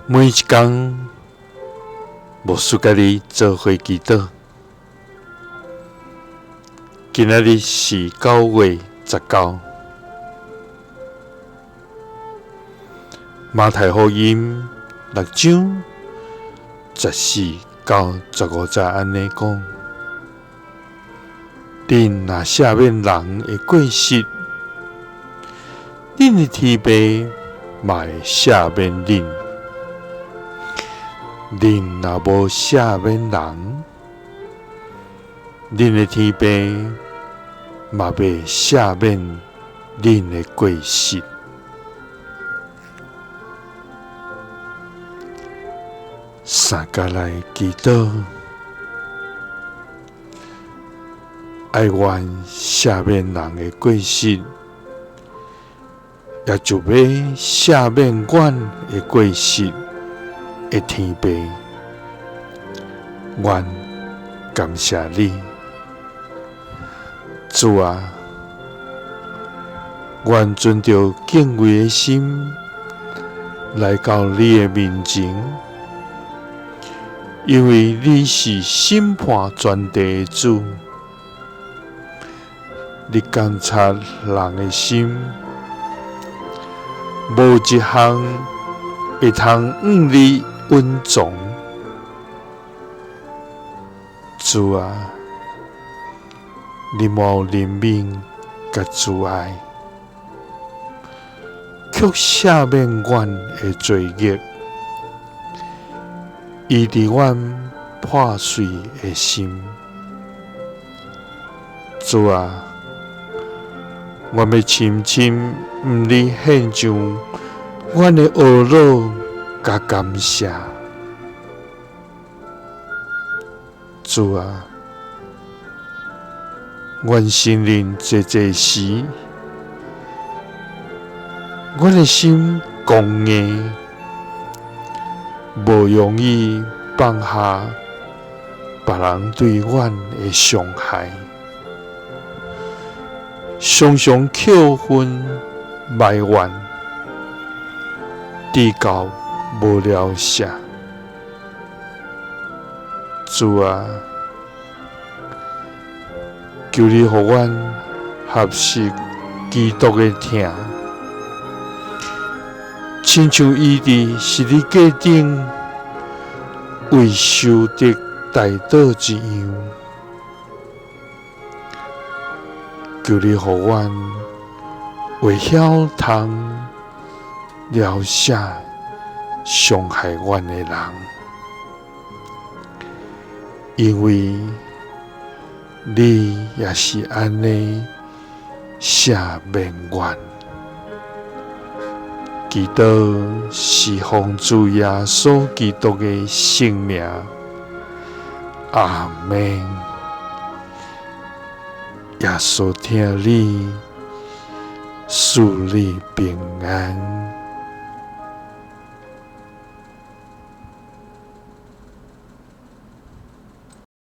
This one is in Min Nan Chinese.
每一工，牧師佮你做伙祈禱。今仔日是9月19，馬太福音6章14到15節按呢講：恁若赦免人的過失，恁的天父嘛會赦免恁。恁若無赦免人，恁的天父嘛袂赦免恁的過失。三加來祈禱，愛願赦免人的過失，也就欲赦免阮的過失的天父，阮感謝你，主啊，阮存著敬畏的心來到你的面前，因為你是審判全地的主，你監察人的心，無一項會通向你隱藏。主啊，你滿有憐憫佮慈愛，卻赦免阮的罪孽，醫治阮破碎的心。主啊，阮欲深深向你獻上阮的懊惱佮感謝。主啊，阮承認濟濟時，阮的心剛硬，無容易放下別人對阮的傷害，常常扣恨埋怨，直到無了赦。主啊，求你予阮學習基督的疼，親像伊佇十字架頂為仇敵代禱一樣。求你予阮會曉通饒赦傷害阮的人，因為你也是按呢赦免阮。祈禱是奉主耶穌基督的聖名，阿們。耶穌疼你，賜你平安。